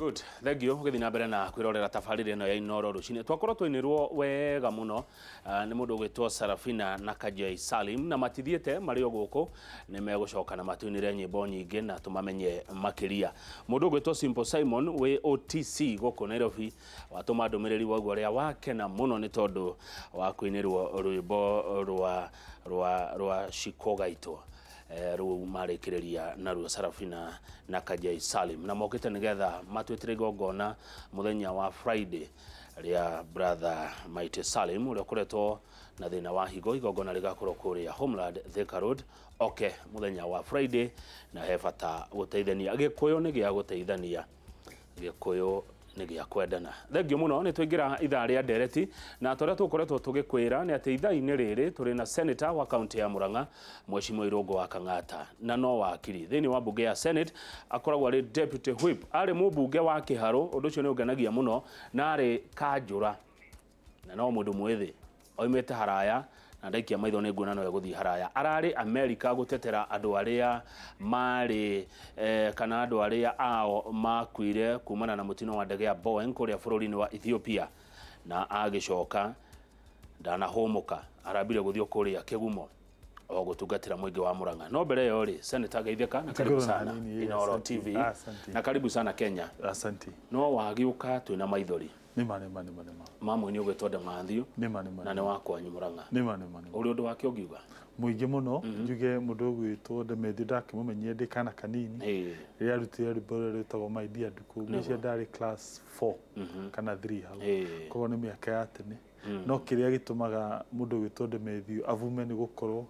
Good. Thank you. Gũthiĩ na mbere na kwĩrorera tabarĩra ĩno ya Inoro rũcinĩ. Twakorwo twainĩrwo wega mũno nĩ mũndũ ũgwĩtwo Sarafina na Kajai Salim, na matithiĩte marĩ o gũkũ, nĩ megũcoka na matũinĩre nyĩmbo nyingĩ na tũmamenye makĩria. Mũndũ ũgwĩtwo Simple Simon wĩ OTC gũkũ Nairobi watũma ndũmĩrĩri waigua ũrĩa wakena mũno nĩ tondũ wa kũinĩrwo rwĩmbo rwa Shiko Gaitũ. Rũu marĩkĩrĩria naruo Sarafina na Kajai Salim, na mokĩte nĩgetha matwĩtĩre igongona mũthenya wa Friday rĩa brother Mighty Salim ũrĩa ũkoretwo na thĩna wa higo. Igongona rĩgakorwo kũrĩa Homeland Thika Road oke mũthenya wa Friday, na he bata gũteithania. Gĩkũyũ nĩ gĩa gũteithania, Gĩkũyũ nĩ gĩa kwendana. Thengiũ mũno. Nĩ twaingĩra ithaa rĩa ndereti, na torĩa tũkoretwo tũgĩkwĩra nĩ atĩ ithaa-inĩ rĩrĩ tũrĩ na senator wa kaunti ya Murang'a, Mheshimiwa Irũngũ wa Kang'ata, na no wakiri thĩinĩ wa mbunge ya Senate, akoragwo arĩ deputy whip, arĩ mũmbunge wa Kĩharũ. Ũndũ ũcio nĩ ũngenagia mũno, na arĩ kanjũra na no mũndũ mwĩthĩ oimĩte haraya, na ndaikia maitho nĩ nguona no egũthiĩ haraya. Ararĩ Amerika gũtetera andũ arĩa marĩ kana andũ arĩa ao makuire kumana na mũtino wa ndege ya Boeing kũrĩa bũrũri-inĩ wa Ethiopia, na agĩcoka ndanahũmũka, arambire gũthiĩ kũrĩa Kĩgumo o gũtungatĩra mũingĩ wa Murang'a. No mbere ĩyo rĩ, Senator, geithĩka na karibu sana Inooro TV. Asante. Na karibu sana Kenya. Asante. No wagĩũka twĩna maithori Nĩma, nĩma, nĩma, nĩma. Ma mũini ũgwĩtwo Dematthew. Nĩma, nĩma. Na nĩ wa kwanyu Murang'a. Nĩma, nĩma, nĩma. Ũrĩ ũndũ wake ũngiuga? Mũingĩ mũno. Njuge mũndũ ũgwĩtwo Demethiũ ndakĩmũmenyire ndĩ kana kanini, rĩrĩa arutire rwĩmbo rũrĩa rwĩtagwo My Dear Ndukũ. Ngwĩciria ndarĩ class 4 kana 3 hau. Koguo nĩ mĩaka ya tene. No kĩrĩa gĩtũmaga mũndũ ũgwĩtwo Demethiũ avume nĩ gũkorwo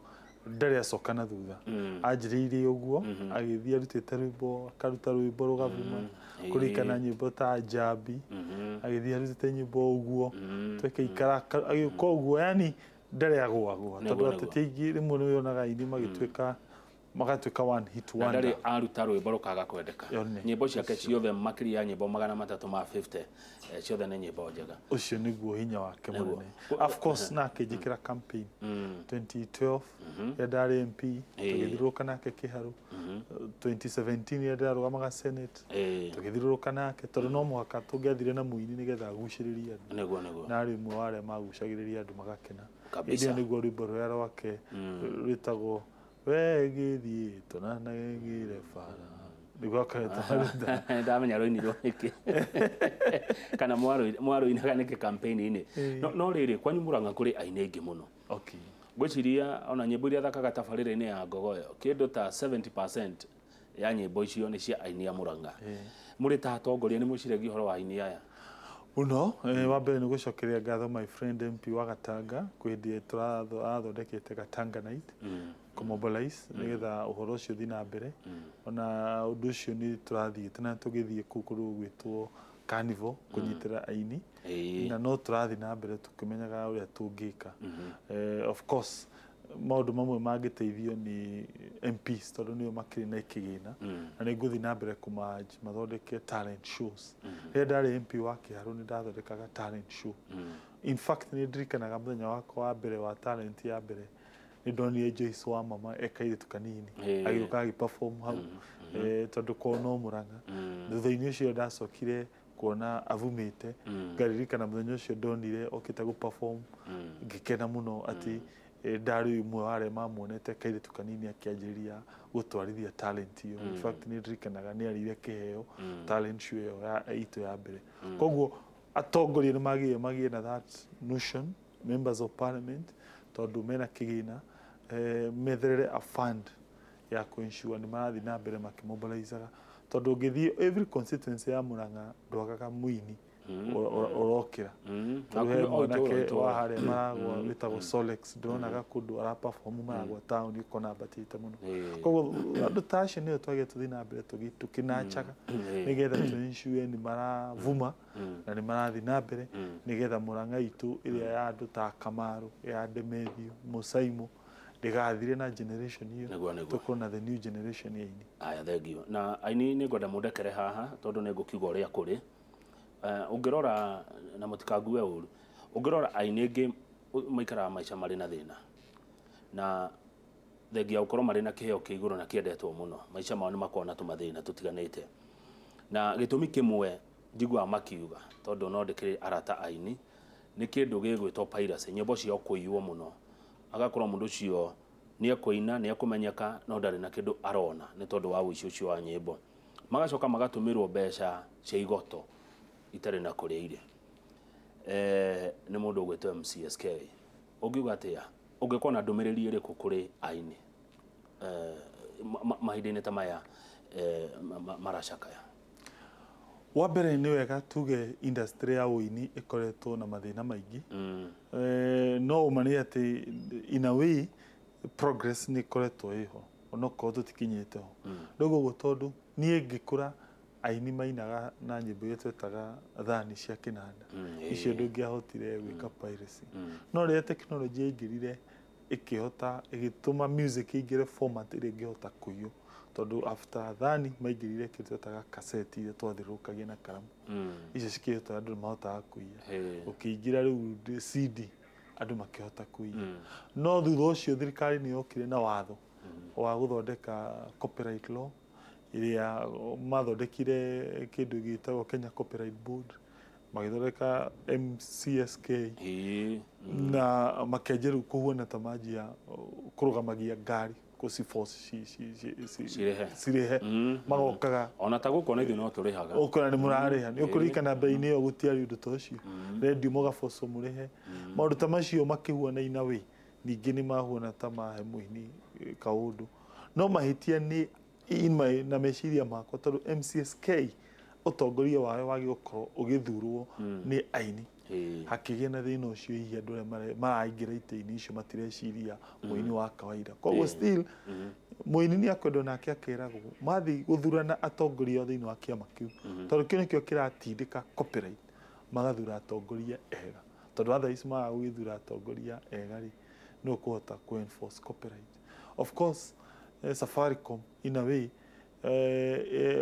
ndarĩ acoka na thutha. Anjĩrĩirie ũguo, agĩthiĩ arutĩte rwĩmbo, akaruta rwĩmbo rũgavuma, kũririkana nyĩmbo ta Njambi, agĩthiĩ arutĩte nyĩmbo ũguo, twekaikara agĩũka ũguo, yani ndarĩ agũagũa, tondũ ateti aingĩ rĩmwe nĩ wonaga aini magĩtuĩka magatuĩka one hit Na wonder. Ndarĩ aruta rwĩmbo rũkaga kwendeka. Yone. Nyĩmbo ciake ciothe, makĩria ya nyĩmbo 350, ciothe nĩ nyĩmbo njega. Ũcio nĩguo hinya wake mũnene. Of course na akĩnjĩkĩra campaign 2012 rĩrĩa ndarĩ MP, tũgĩthiũrũrũka nake Kĩharũ. 2017 rĩrĩa ndĩrarũgamaga Senate, tũgĩthiũrũrũka nake, tondũ no mũhaka tũngĩathire na mũini nĩgetha agucĩrĩrie andũ. nĩguo nĩguo Na arĩ ũmwe wa arĩa magucagĩrĩria andũ magakena. Kabisa. Hĩndĩ ĩyo nĩguo rwĩmbo rũrĩa rwake rwĩtagwo "We gĩthiĩ tũnanagĩre bara" nĩguo akoretwo aruta. Ndamenya rũinirwo nĩkĩ kana mwarũinaga nĩkĩ campaign-inĩ. No rĩrĩ, kwanyu Murang'a kũrĩ aini aingĩ mũno. Ngwĩciria ona nyĩmbo iria thakaga tabarĩra-inĩ ya Ngogoyo, kĩndũ ta 70% ya nyĩmbo icio nĩ cia aini a Murang'a. Mũrĩ ta atongoria nĩ mwĩciragia ũhoro wa aini aya? Mũno. Wa mbere nĩ gũcokeria ngatho my friend MP wa Gatanga kwĩ hĩndĩ arathondekete Gatanga Night, kũ-mobilize nĩgetha ũhoro ũcio ũthiĩ na mbere. Ona ũndũ ũcio nĩ tũrathiĩte na tũgĩthiĩ kũu kũndũ gũgwĩtwo Carnival kũnyitĩra aini, na no tũrathiĩ na mbere tũkĩmenyaga ũrĩa tũngĩka. Of course maũndũ mamwe mangĩteithio nĩ MPs, tondũ nĩo makĩrĩ na kĩgĩna, na nĩ ngũthiĩ na mbere kũma-urge mathondeke talent shows. Rĩrĩa ndarĩ MP wa Kĩharũ nĩ ndathondekaga talent show. In fact nĩ ndirikanaga mũthenya wakwa wa mbere wa talent ya mbere, nĩ ndonire Joyce wa mama e kairĩtu kanini agĩũka agĩ-perform hau, tondũ kwao no Mũrang'a. Thutha-inĩ ũcio ndacokire kuona avumĩte, ngaririkana mũthenya ũcio ndonire okĩte gũ-perform, ngĩkena mũno atĩ ndarĩ ũmwe wa arĩa mamuonete kairĩtu kanini akĩanjĩrĩria gũtwarithia talent ĩyo. In fact nĩ ndirikanaga nĩ arĩire kĩheo talent show ĩyo ya itũ ya mbere. Koguo atongoria nĩ magĩrĩire magĩe na that notion, members of parliament, tondũ mena kĩgĩna, metherere a fund ya kũ-ensure nĩ marathiĩ na mbere makĩmobilizaga, tondũ ũngĩthiĩ every constituency ya Murang'a ndwagaga mũini ũrokĩra. Tondũ he O itũũra, mwanake itũũra. wa harĩa Maragwa wĩtagwo Solex, ndĩronaga kũndũ ara-perform Maragwa town, ũkona ambatĩte mũno. Koguo andũ ta acio nĩo twagĩrĩire tũthiĩ na mbere tũkĩnachaga nĩgetha tũ-ensure nĩ maravuma na nĩ marathiĩ na mbere, nĩgetha Murang'a itũ ĩrĩa ya andũ ta Kamaru, ya Demethiũ, Mũcaimũ, ndĩgathire na generation ĩyo. Nĩguo. Tũkorwo na the new generation ya aini. Aya, thengiũ. Na aini nĩ ngwenda mũndekere haha tondũ nĩ ngũkiuga ũrĩa kũrĩ. Ũngĩrora, na mũtikangue ũru, ũngĩrora aini aingĩ maikaraga maica marĩ na thĩna, na thengia gũkorwo marĩ na kĩheo kĩa igũrũ na kĩendetwo mũno, maica mao nĩ makoragwo na tũmathĩna tũtiganĩte. Na gĩtũmi kĩmwe njiguaga makiuga tondũ no ndĩkĩrĩ arata aini nĩ kĩndũ gĩgwĩtwo piracy, nyĩmbo ciao kũiywo mũno, agakorwo mũndũ ũcio nĩ ekũina, nĩ ekũmenyeka, no ndarĩ na kĩndũ arona nĩ tondũ wa ũici ũcio wa nyĩmbo. Magacoka magatũmĩrwo mbeca cia igoto itarĩ na kũrĩa irĩ. Nĩ mũndũ ũgwĩtwo MCSK, ũngiuga atĩa, ũngĩkorwo na ndũmĩrĩri ĩrĩkũ kũrĩ aini mahinda-inĩ ta maya maracakaya? Wa mbere nĩ wega tuge industry ya ũini ĩkoretwo na mathĩna maingĩ. No ũma nĩ atĩ in a way progress nĩ ĩkoretwo ĩho onokorwo tũtikinyĩte ho. Rĩu ũguo tondũ niĩ ngĩkũra aini mainaga na nyĩmbo iria twetaga thani cia kĩnanda, icio ndũngĩahotire gwĩka piracy. No rĩrĩa tekinoronjĩ yaingĩrire ĩkĩhota ĩgĩtũma music ĩingĩre format ĩrĩa ĩngĩhota kũiywo, tondũ after thani maingĩrire kĩndũ twetaga cassette iria twathiũrũrũkagia na karamu, icio cikĩhota andũ nĩmahotaga kũiya. Ũkĩingĩra rĩu CD andũ makĩhota kũiya. No thutha ũcio thirikari nĩ yokire na watho wa gũthondeka copyright law ĩrĩa mathondekire kĩndũ gĩtagwo Kenya Copyright Board, magĩthondeka MCSK na makĩanjia rĩu kũhuana ta manjia kũrũgamagia ngari gũciforce Cirĩhe. Cirĩhe, magokaga. Ona ta gũkũ ona ithuĩ no tũrĩhaga. Ũkora nĩ mũrarĩha, nĩ ũkũririkana mbere-inĩ ĩyo gũtiarĩ ũndũ ta ũcio, rendio mũgabocwo mũrĩhe, maũndũ ta macio makĩhuana in a way ningĩ nĩ mahuana ta mahe mũini kaũndũ. No mahĩtia nĩ in my na meciria makwa, tondũ MCSK ũtongoria wayo wagĩ gũkorwo ũgĩthurwo nĩ aini, hakĩgĩa na thĩna ũcio, hihi andũ arĩa maraingĩra itĩ-inĩ icio matireciria mũini wa kawaida. Koguo still mũini nĩ akwendwo nake akeragwo mathiĩ gũthurana atongoria thĩinĩ wa kĩama kĩu, tondũ kĩu nĩkĩo kĩratindĩka copyright, magathura atongoria ega, tondũ otherwise maga gũgĩthura atongoria ega rĩ, nĩ ũkũhota kũ enforce copyright. Of course, Safaricom in a way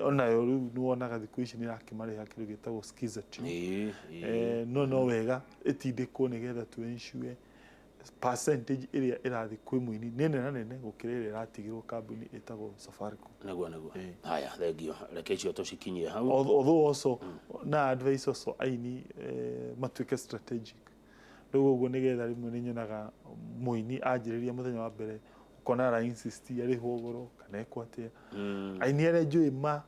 onayo rĩu nĩ wonaga thikũ ici nĩ ĩrakĩmarĩha kĩndũ gĩtagwo Skiza tune. Ĩĩ, ĩĩ. No wega ĩtindĩkwo nĩgetha tu ensure percentage ĩrĩa ĩrathiĩ kwĩ mũini nĩ nene nene gũkĩra ĩrĩa ĩratigĩrwo kambuni ĩtagwo Safaricom. Nĩguo. Haya, thengio, reke icio tũcikinyie hau. Although also na advice also aini matuĩke strategic rĩu ũguo, nĩgetha rĩmwe nĩ nyonaga mũini anjĩrĩria mũthenya wa mbere ũkona ara insist arĩhwo goro kana ekwo atĩa. Aini arĩa njũĩ ma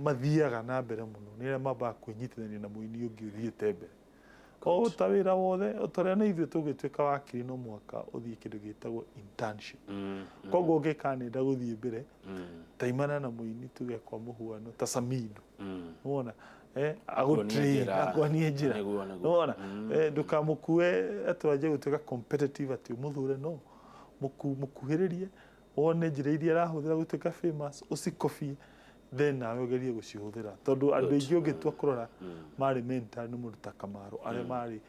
mathiaga na mbere mũno nĩ arĩa mambaga kwĩnyitithania na mũini ũngĩ ũthiĩte mbere, o ta wĩra wothe, o ta ũrĩa na ithuĩ tũgĩtuĩka wakiri no mũhaka ũthiĩ kĩndũ gĩtagwo internship. Koguo ũngĩka nenda gũthiĩ mbere, taimana na mũini, tuge kwa mũhuano ta Samido, nĩwona agũtrain njĩra. Akuonie njĩra. Nĩguo. Nĩwona ndũkamũkue atĩ wanjie gũtuĩka competitive atĩ ũmũthure, no mũkuhĩrĩrie wone njĩra iria arahũthĩra gũtuĩka famous, ũcikobie, then nawe ũgerie gũcihũthĩra, tondũ andũ aingĩ ũngĩtua kũrora marĩ mentor nĩ mũndũ ta Kamaro, arĩa marĩ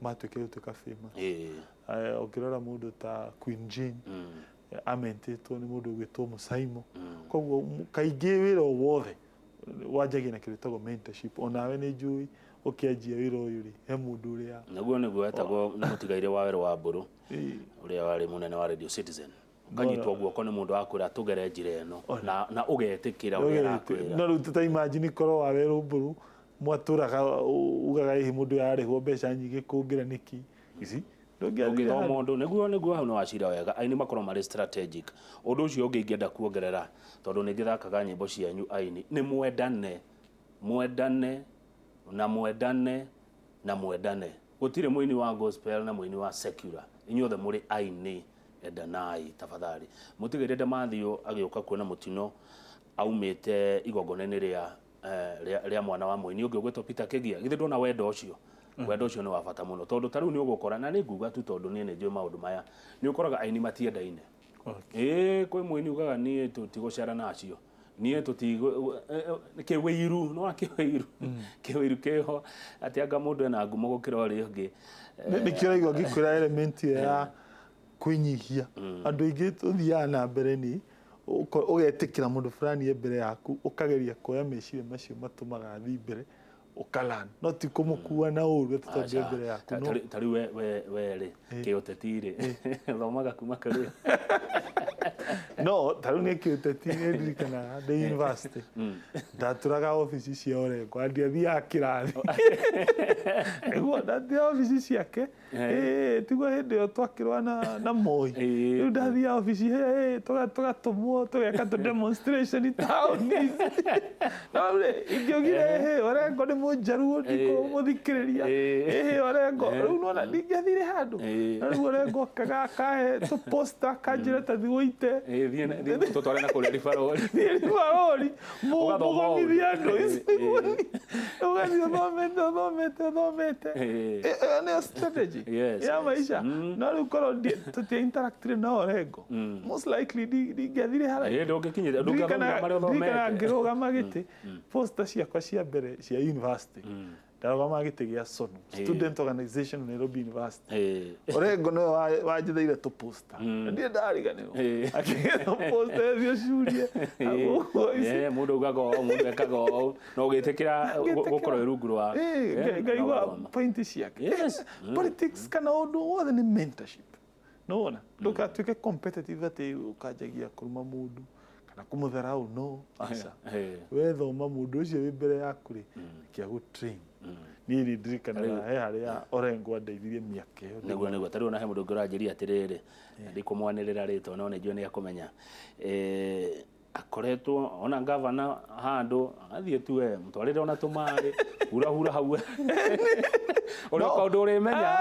matuĩkire gũtuĩka famous. Ũngĩrora mũndũ ta Queen Jane, amentĩtwo nĩ mũndũ ũgwĩtwo Mũsaimo. Koguo kaingĩ wĩra o wothe wanjagia na kĩndũ gĩtagwo mentorship. Onawe nĩ njũĩ ũkĩanjia wĩra ũyũ rĩ, he mũndũ ũrĩa Nĩguo etagwo nĩ mũtigaire wa werũ wa mbũrũ, ũrĩa warĩ mũnene wa Radio Citizen, ũkanyitwo guoko nĩ mũndũ wakwĩra tũgere njĩra ĩno na ũgetĩkĩra ũrĩa arakwĩra. No rĩu tũta imagine korwo wa werũ mbũrũ mwatũraga ugaga hihi mũndũ ũyũ ararĩhwo mbeca nyingĩ kũngĩra nĩkĩ ici ndũngĩathire Ũngĩthoma handũ. Ũndũ nĩguo hau nĩ wacira wega, aini makorwo marĩ strategic. Ũndũ ũcio ũngĩ ingĩenda kuongerera, tondũ nĩ ngĩthakaga nyĩmbo cianyu aini, nĩ mwendane, mwendane na mwendane na mwendane. Gũtirĩ mũini wa gospel na mũini wa secular, inyuothe mũrĩ aini, endanai tafadhali. Mũtigĩrĩre Demathew agĩũka kuona mũtino aumĩte igongona-inĩ rĩa mwana wa mũini ũngĩ ũgwĩtwo Peter Kĩgia. Githĩ ndona wendo ũcio? Wendo ũcio nĩ wa bata mũno, tondũ ta rĩu nĩ ũgũkora, na nĩ nguga tu tondũ niĩ nĩ njũĩ maũndũ maya, nĩ ũkoraga aini matiendaine. Ĩĩ, kwĩ mũini ugaga niĩ tũtigũcera nacio, niĩ tũtigũ kĩwĩiru, no kĩwĩiru, kĩwĩiru kĩho atĩ anga mũndũ ena ngumo gũkĩra ũrĩa ũngĩ. Nĩkĩo ũraigua ngĩkwĩra element ĩyo ya kwĩnyihia. Andũ aingĩ tũthiaga na mbere nĩ ũgetĩkĩra mũndũ fulani e mbere yaku, ũkageria kuoya meciria macio matũmaga athiĩ mbere, ũkalan, no ti kũmũkua na ũru atĩ tondũ e mbere yaku, no. Ta rĩu we rĩ, kĩũteti rĩ, thomaga kuma kũrĩ No ta rĩu nĩ kĩũteti, nĩ ndirikanaga ndĩ university ndatũraga obici cia Orengo, andiathiaga kĩrathi nĩguo ndathiaga obici ciake. Tiguo hĩndĩ ĩyo twakĩrũa na Moi. Rĩu ndathiaga obici, tũgatũmwo tũgeka tũ demonstration taũni. No rĩ, ingĩaugire, "Ĩ, Orengo nĩ mũnjaruo, ndikũmũthikĩrĩria." Ĩ, Orengo rĩu nona ndingĩathire handũ. No rĩu Orengo okaga akahe tũ poster, akanjĩra ta thiĩ ũite. Thiĩ tũtware na kũrĩa ribarori. Thiĩ ribarori. Ũgathoma. Mũgomithie andũ. Ũgathiĩ ũthomete, ũthomete, ũthomete. Ĩyo nĩyo strategy ya maica. No rĩu korwo tũtia interactire na Orengo, most likely ndingĩathire haraihu. Ndũngĩkinyire, ndũngĩathomire marĩa Ndirikanaga ũthomete. Ngĩrũgama gĩtĩ, poster ciakwa cia mbere cia university, ndarũgamaga gĩtĩ gĩa SONU, Student Organization of Nairobi University. Orengo nĩwe wanjetheire tũ poster na ndirĩ ndariganĩrwo. Akĩgetha poster ĩthiĩ ũcurie. Mũndũ augaga ũũ, mũndũ ekaga ũũ, no ũgĩtĩkĩra gũkorwo wĩ rungu rwa Ngaigua na ũgathoma. Point ciake. Politics kana ũndũ wothe nĩ mentorship. Nĩwona ndũgatuĩke competitive atĩ ũkanjagia kũruma mũndũ kana kũmũtharau, no aca. We thoma mũndũ ũcio wĩ mbere yaku rĩ, kĩa gũ train. Niĩ nĩ ndirikanaga he harĩa Orengo andeithirie mĩaka ĩyo. Nĩguo, tarĩu ona he mũndũ ũngĩ ũranjĩria atĩrĩrĩ, ndikũmwanĩrĩra rĩtwa no nĩ njũĩ nĩ akũmenya. Akoretwo ona gavana handũ agathiĩ tu, we mũtwarĩre ona tũmaĩ, hura hura hau ũrĩa kaũndũ ũrĩmenya.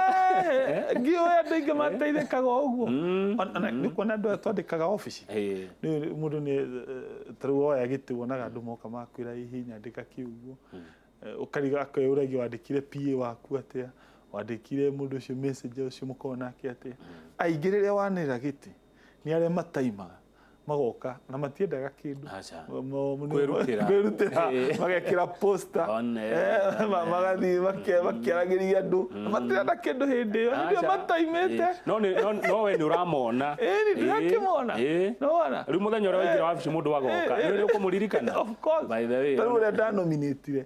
Ngiũĩ andũ aingĩ mateithĩkaga ũguo. Ona nĩ kuona andũ aya twandĩkaga obici. Nĩ mũndũ nĩ ta rĩu woya gĩtĩ, wonaga andũ moka makwĩra, "Hihi nyandĩka kĩ ũguo?" Ũkariga akwĩũragia wandĩkire PA waku atĩa, wandĩkire mũndũ ũcio messenger ũcio mũkoragwo nake atĩa. Aingĩ rĩrĩa wanĩrĩra gĩtĩ nĩ arĩa mataimaga magoka na matiendaga kĩndũ. Aca. Kwĩrutĩra. Kwĩrutĩra, magekĩra poster. One. Magathiĩ makĩaragĩria andũ na matirenda kĩndũ hĩndĩ ĩyo, hĩndĩ ĩyo Aca. mataimĩte. No we nĩ ũramona. Ĩĩ, nĩ ndĩrakĩmona. Nĩwona? Rĩu mũthenya ũrĩa waingĩra wabici mũndũ agoka, nĩ ũrĩ ũkũmũririkana. Of course. By the way, Ta rĩu ũrĩa ndanominĩtire,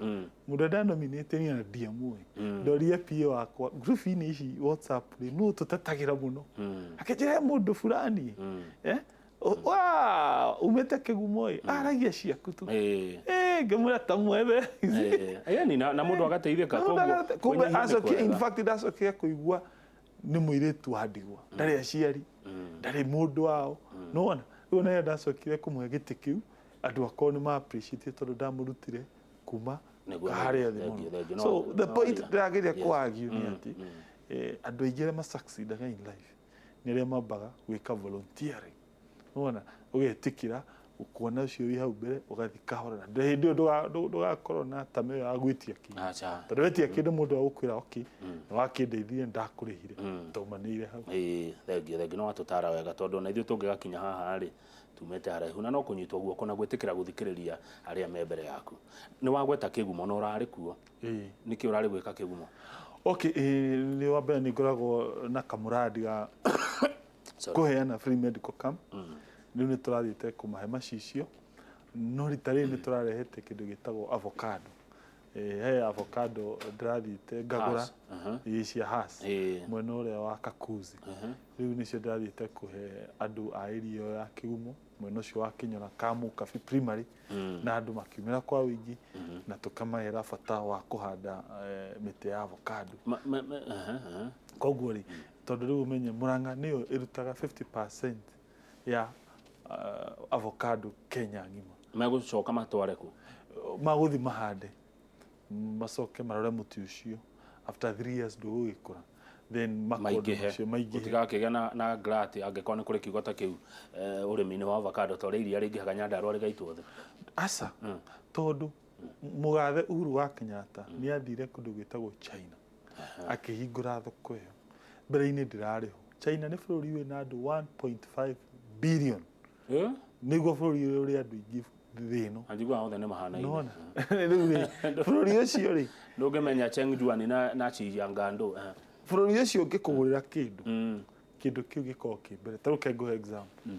mũndũ ũrĩa ndanominĩte niĩ ona ndiamũĩ, ndorire PA wakwa group-inĩ ici WhatsApp rĩ, nũ tũtetagĩra mũno? Akĩnjĩra he mũndũ fulani, wa umĩte Kĩgumo ĩ, aragia ciaku tu. Ngĩmwĩra ta mwethe. Ĩni na mũndũ agateithĩka, koguo Kumbe kwĩnyihia nĩ acokia, in kwega. fact ndacokire kũigua nĩ mũirĩtu wa ndigwa, ndarĩ aciari, ndarĩ mũndũ wao, nĩwona? Rĩu ona rĩrĩa ndacokire kũmũhe gĩtĩ kĩu, andũ akwa nĩ ma appreciate tondũ ndamũrutire kuma harĩa thĩ Thank you, mũno. thank you. No, So the no, point yeah. ndĩrageria kũ-argue nĩ atĩ andũ aingĩ arĩa ma-succeedaga in life nĩ arĩa mambaga gwĩka volunteering. Nĩwona ũgetĩkĩra kuona ũcio wĩ hau mbere, ũgathiĩ kahora, na hĩndĩ ĩyo ndũgakorwo na tama ĩyo ya gwĩtia kĩndũ, Aca. tondũ wetia kĩndũ mũndũ agũkwĩra, "Okay, nĩ wakĩndeithirie, ndakũrĩhire," taumanĩire hau. Ĩĩ, thengiũ, thengiũ, no watũtara wega tondũ ona ithuĩ tũngĩgakinya haha rĩ, tumĩte haraihu na no kũnyitwo guoko na gwĩtĩkĩra gũthikĩrĩria arĩa me mbere yaku. Nĩ wagweta Kĩgumo na ũrarĩ kuo. Nĩkĩ ũrarĩ gwĩka Kĩgumo? Okay, nĩ wa mbere nĩ ngoragwo na kamũrandi ga Sorry. kũheana free medical camp. Rĩu nĩ tũrathiĩte kũmahe macicio, no rita rĩrĩ nĩ tũrarehete kĩndũ gĩtagwo avocado. He avocado ndĩrathiĩte ngagũra. Hass, aha. Ĩĩ, cia Hass, mwena ũrĩa wa Kakuzi. Rĩu nĩcio ndĩrathiĩte kũhe andũ a area ĩyo ya Kĩgumo, mwena ũcio wa Kĩnyora, Kamukabi Primary, na andũ makiumĩra kwa ũingĩ na tũkamahera bata wa kũhanda mĩtĩ ya avocado. Aha, aha. Koguo rĩ, tondũ rĩu ũmenye Murang'a nĩyo ĩrutaga 50% ya avocado Kenya ng'ima. Megũcoka matware kũ? Magũthi mahande, macoke marore mũtĩ ũcio after 3 years ndũgũgĩkũra, then makondo maingĩhe macio maingĩhe. Gũtigakĩgĩa na glut, angĩkorwo nĩ kũrĩ kiugo ta kĩu ũrĩmi-inĩ wa avocado, ta ũrĩa iria rĩingĩhaga Nyandarũa rĩgaitwo thĩ. Aca, tondũ mũgathe Uhuru wa Kenyatta nĩ athire kũndũ gwĩtagwo China, akĩhingũra thoko ĩyo. Mbere-inĩ ndĩrarĩ ho. China nĩ bũrũri wĩna andũ 1.5 billion. Nĩguo bũrũri ũrĩa ũrĩ andũ aingĩ thĩ ĩno. Anjiguaga othe nĩ mahanaine. Nona rĩu rĩ, bũrũri ũcio rĩ, Ndũngĩmenya Cheng Juan na Chijiangando. Bũrũri ũcio ũngĩkũgũrĩra kĩndũ, kĩndũ kĩu gĩkoragwo kĩ mbere. Ta rĩu ngũhe example,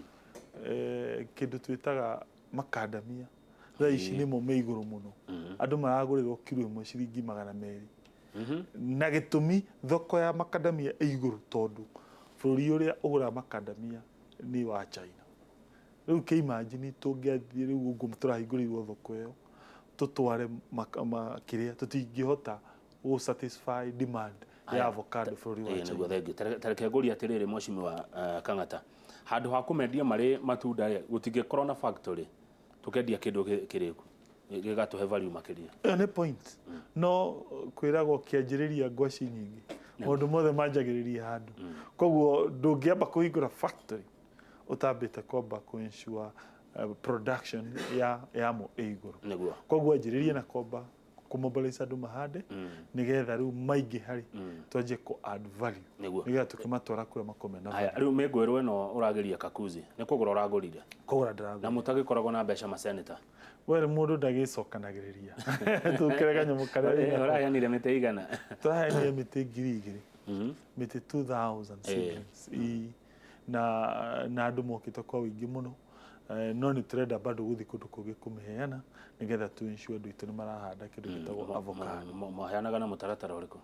kĩndũ twĩtaga makandamia thaa ici nĩmo me igũrũ mũno. Andũ maragũrĩrwo kiro ĩmwe ciringi 200, na gĩtũmi thoko ya makandamia ĩ igũrũ tondũ bũrũri ũrĩa ũgũraga makandamia nĩ wa China. Rĩu kĩimagine tũngĩathiĩ rĩu ũguo tũrahingũrĩirwo thoko ĩyo, tũtware kĩrĩa tũtingĩhota gũ satisfy demand ya avocado bũrũri wa Ĩĩ, China. Nĩguo, thengiũ. Tareke ngũrie atĩrĩrĩ, mheshimiwa Kang'ata, handũ ha kũmendia marĩ matunda rĩ, gũtingĩkorwo na factory tũkendia kĩndũ kĩrĩku gĩgatũhe value makĩria? Ĩyo nĩ point, no kwĩragwo kĩanjĩrĩria ngwaci nyingĩ, maũndũ mothe manjagĩrĩria handũ. Koguo ndũngĩamba kũhingũra factory ũtambĩte kwamba kũ ensure production ya yamo ĩ igũrũ. Koguo anjĩrĩrie na kwamba kũmobilize andũ mahande, nĩgetha rĩu maingĩ harĩ twanjie kũ add value, nĩgetha tũkĩmatwara kũrĩa makomena Haya, value. rĩu mĩngũĩrwo ĩno ũrageria kakuzi nĩ kũgũra ũragũrire? Kũgũra ndĩragũra. Na mũtagĩkoragwo na mbeca maseneta? We mũndũ ndagĩcokanagĩrĩria tũkĩre kanyamũ karĩa wĩnako. Ũraheanire mĩtĩ igana? Tũraheanire mĩtĩ 2000, mĩtĩ 2000 seedlings. Ii. Na andũ mokĩte kwa ũingĩ mũno. No nĩ tũrenda bado gũthiĩ kũndũ kũngĩ kũmĩheana, nĩgetha tu ensure andũ aitũ nĩ marahanda kĩndũ gĩtagwo avocado. Maheanaga na mũtaratara ũrĩkũ?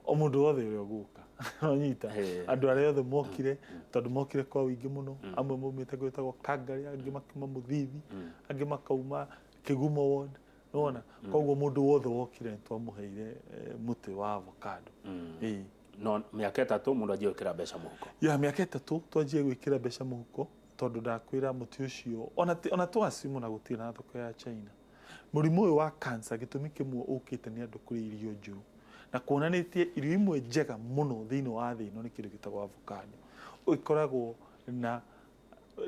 O mũndũ wothe ũrĩa ũgũka nonyita. Andũ arĩa othe mokire, tondũ mokire kwa ũingĩ mũno, amwe maumĩte gwĩtagwo Kangari, angĩ makiuma Mũthithi, angĩ makauma Kĩgumo ward, nĩwona. Koguo mũndũ wothe wokire nĩ twamũheire mũtĩ wa avocado. Ĩĩ. No mĩaka 3 mũndũ anjie gwĩkĩra mbeca mũhuko? Ya mĩaka 3 twanjie gwĩkĩra mbeca mũhuko, tondũ ndakwĩra mũtĩ ũcio ona twacimu na gũtirĩ na thoko ya China. Mũrimũ ũyũ wa cancer, gĩtũmi kĩmwe ũkĩte nĩ andũ kũrĩa irio njũru, na kuonanĩtie irio imwe njega mũno thĩinĩ wa thĩ ĩno nĩ kĩndũ gĩtagwo avocado. Ĩkoragwo na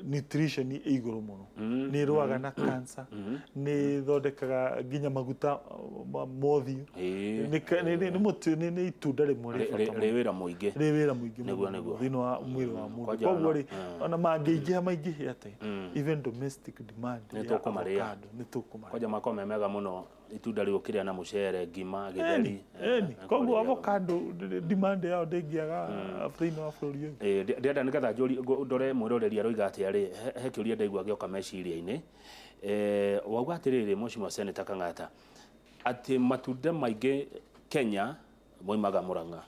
nutrition ĩ igũrũ mũno, nĩ ĩrũaga na cancer, nĩ ĩthondekaga nginya maguta mothiũ. Nĩ mũtĩ, nĩ itunda rĩmwe rĩ bata Rĩ wĩra mũingĩ. Rĩ wĩra mũingĩ mũno thĩinĩ wa mwĩrĩ wa mũndũ. Kwanja Koguo rĩ, ona mangĩingĩha maingĩhe atĩa, even domestic demand Nĩ ya tũkũmarĩa. avocado nĩ tũkũmarĩa. Kwanja makorwo me mega mũno itunda rĩu ũkĩrĩa na mũcere, ngima, gĩtheri. Ĩni, koguo avocado demand yao ndĩngĩaga thĩinĩ wa bũrũri ũyũ. Ndĩrenda nĩgetha njũrie ndore mwĩroreri aroiga atĩa rĩ, he kĩũria ndaigua gĩoka meciria-inĩ. Wauga atĩrĩrĩ, Mheshimiwa Senator Kang'ata, atĩ matunda maingĩ Kenya moimaga Murang'a.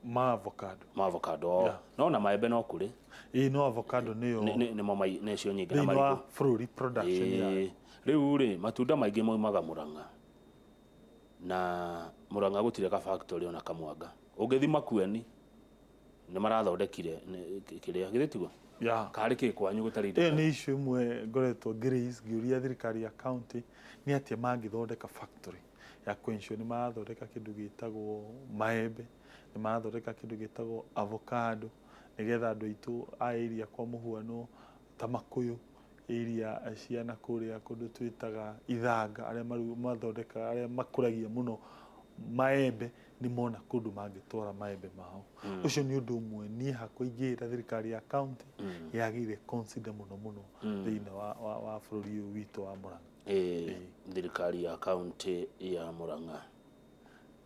Ma avocado. Ma avocado. No na maembe no kũrĩ. Ĩĩ, no avocado nĩyo Nĩmo nĩcio nyingĩ na thĩinĩ wa marigũ. bũrũri production yayo. Rĩu rĩ, matunda maingĩ moimaga Murang'a, na Murang'a gũtirĩ ka factory ona kamwanga. Ũngĩthi Makueni nĩ marathondekire kĩrĩa githĩ tiguo? Karĩ kĩ kwanyu gũtarĩ indo? Ĩyo nĩ issue ĩmwe ngoretwo ngĩraise, ngĩũria thirikari ya county nĩ atĩa mangĩthondeka factory ya kũ ensure nĩ marathondeka kĩndũ gĩtagwo maembe, nĩ marathondeka kĩndũ gĩtagwo avocado, nĩgetha andũ aitũ a area, kwa mũhuano ta Makũyũ, area cia na kũrĩa kũndũ twĩtaga Ithanga, arĩa mathondekaga, arĩa makũragia mũno maembe, nĩ mona kũndũ mangĩtwara maembe mao. Ũcio nĩ ũndũ ũmwe niĩ hakwa ingĩra thirikari ya county yagĩrĩire consider mũno mũno thĩinĩ wa bũrũri ũyũ witũ wa Murang'a. Thirikari ya county ya Murang'a.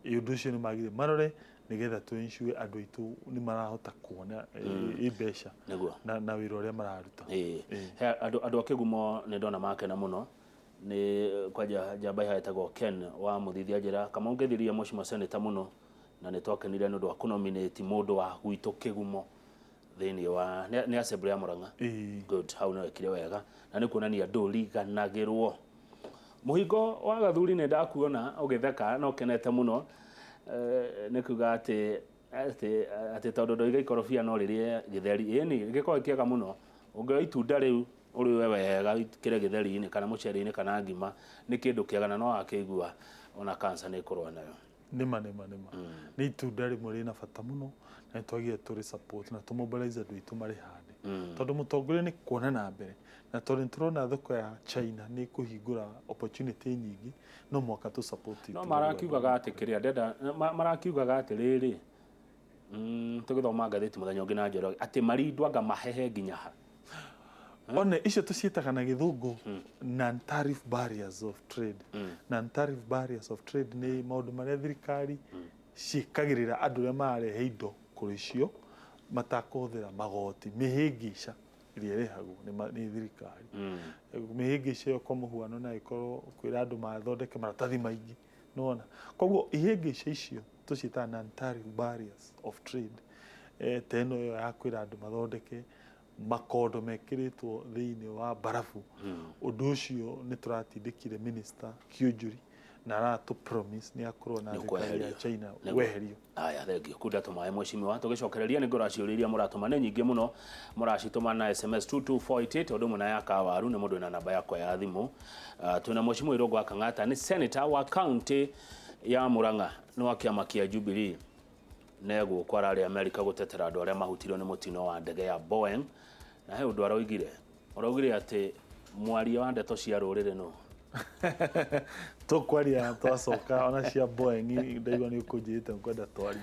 Ũndũ ũcio nĩ magĩrĩire marore, nĩgetha tũ ensure andũ aitũ nĩ marahota kuona mbeca na wĩra ũrĩa mararuta. He andũ a Kĩgumo nĩ ndona makena mũno nĩ kwanja njamba ĩha ĩtagwo Ken wa Mũthithia njĩra kama ũngĩthiria Mheshimiwa Senator mũno, na nĩ twakenire nĩ ũndũ wa kũnominate mũndũ wa gwitũ Kĩgumo thĩinĩ wa nĩ assembly ya Murang'a. Good, hau nĩ wekire wega na nĩ kuonania ndũriganagĩrwo. Mũhingo wa Gathuri, nĩ ndakuona ũgĩtheka na ũkenete mũno. Nĩ kuga atĩ tondũ ndoiga ikorobia no rĩrĩe gĩtheri, ĩni gĩkoragwo kĩega mũno. Ũngĩoya itunda rĩu ũrĩwe wega wĩkĩre gĩtheri-inĩ kana mũcere-inĩ kana ngima, nĩ kĩndũ kĩega na no wakĩigua ona cancer nĩ ĩkũrũa nayo. Nĩma, nĩma, nĩma, nĩ itunda rĩmwe rĩna bata mũno na nĩ twagĩrĩire tũrĩ support na tũmobilize andũ aitũ marĩhande, tondũ mũtongoria nĩ kuona na mbere, na tondũ nĩ tũrona thoko ya China nĩ kũhingũra opportunity nyingĩ, no mũhaka tũ support No itunda rĩu. Marakiugaga atĩ kĩrĩa ndenda marakiugaga atĩrĩrĩ, tũgĩthoma ngathĩti mũthenya ũngĩ na Njoroge atĩ marindwo anga mahehe nginya ha. One icio tũciĩtaga na gĩthũngũ non-tariff barriers of trade. Non-tariff barriers of trade nĩ maũndũ marĩa thirikari ciĩkagĩrĩra andũ arĩa mararehe indo kũrĩ cio matakũhũthĩra magoti, mĩhĩngĩca ĩrĩa ĩrehagwo nĩ thirikari. Mĩhĩngĩca ĩyo kwa mũhuano no ĩkorwo kwĩra andũ mathondeke maratathi maingĩ, nĩwona. Koguo ihĩngĩca icio tũciĩtaga non-tariff barriers of trade, ta ĩno ĩyo ya kwĩra andũ mathondeke. Makondo mekĩrĩtwo thĩinĩ wa barabu. Ũndũ ũcio nĩ tũratindĩkire Minister Kiunjuri na aratũ promise nĩ akorwo na Nĩ thirikari ya ũkweherio. China Nĩguo. weherio. Aya, thengio. Kunda tũmaĩ, mheshimiwa. Tũgĩcokereria nĩ ngũraciũria iria mũratũma, nĩ nyingĩ mũno mũracitũma na SMS 22488, ũndũ ũmwe na ya kawaru nĩ mũndũ wĩna namba yakwa ya thimũ. Twĩna mheshimiwa Irũngũ wa Kang'ata, nĩ senator wa county ya Murang'a, nĩ wa kĩama kĩa Jubilee, negũkũ ararĩ Amerika gũtetera andũ arĩa mahutirio nĩ mũtino wa ndege ya Boeing. Na he ũndũ aroigire, ũraugire atĩ mwaria wa ndeto cia rũrĩrĩ nũ? Tũkwaria twacoka ona cia Boeing, ndaigua nĩ ũkũnjĩrĩte nkwenda twarie.